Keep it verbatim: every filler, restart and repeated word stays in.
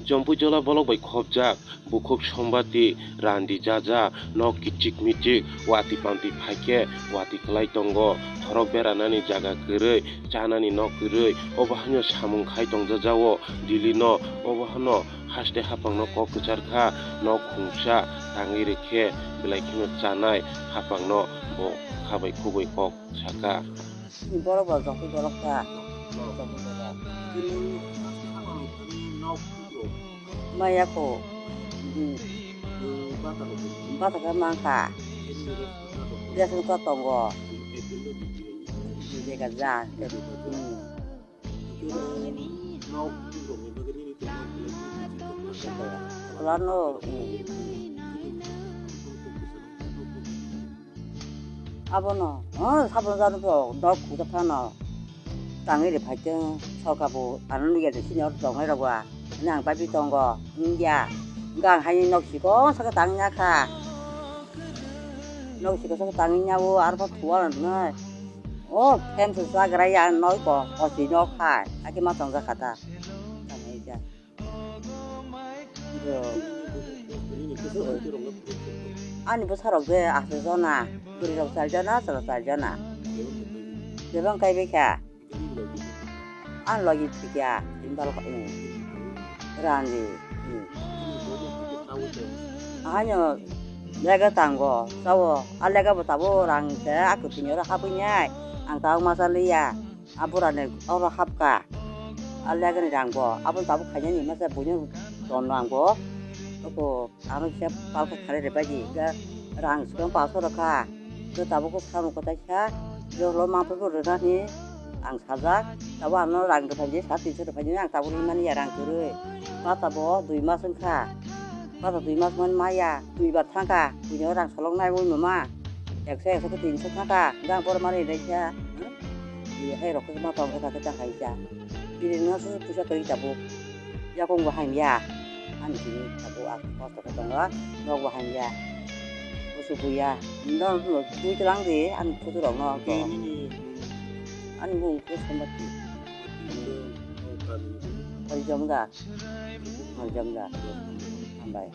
Chompui jola bolok bai khopjak, bukhuk sombati, randi jaja, nok kichik michik, wati pamti phaikhe wati kwlai tongo, khorok beranani jaga kwrwi, chanani nok kwrwi, obo haino samung khai tongjajao, Dili no, obo hano haste haphangno kok kwchar kha, nok khungsa tangwi rwkhe, belai kheno chanai haphangno bo khabai khubui kok saka. Borok bo joto borok ta. Maya ko. Hmm. Bata ka mangka. Dia sung ka tongo. Dia ka ja. Hmm. Kulano, hmm. Abono, oh, sabon jani bo dok khujaphano tangwi rw phaikhe, sorkar bo ano nugya de sini oro tongnai rok ba. Ani ang bai bi tongo, wngya. Wngkha ang haini nok sikon saka tangwi ya kha. Nok sikon saka tangwi ya o, aro pha thuwa rok nai. O, phem se chagra ya noi ko, hosi nok hai. Hakhe ma tongjak kha ta. Tangwi ya. Yo. Ani bwsarok je aswk jona, bwrwirok char jona, chwla char jona. Bebak kaibai kha. Ani logi thwikya, tini balo kha, um. Randi, um. Ahaino lega tango, chao. A lega bo tabuk rang se, a kwthwini oro habwi nai. Ang tabuk ma cha liya. A burani oro hapkha. A legani rang bo. Abo tabuk khainani masa buino tonno ang bo. Oko ano kisa palkha kharwi rwbaidi. Ga rang swkang paso rwkha. Ga tabuk ko samung kwtaisa. Ga lo mangpili rwnani ang sajak. Tabuk ano rang rwphaidi, sa tinso rwphaidi ang tabuk rwmani ya rang kwrwi. Ma tabuk dui mas wngkha. Bata dui mas man maya, duibar thangkha, buino rang solok nai oi mama. Ekso, ekso khe tinso thangkha, gang bor mani naikha. Hai rok khe ma tong khe ta khe ta hai ja. Bini no su puisa kari tabuk. Yakung bo hamya. Ani tini tabuk ang kosto khe tongo, nok bo hamya. Busu buya. No no twi tlang di, ani photo rok no. Ani mung khe Sambati. Hoi jom da. Hoi jom da. Hambai.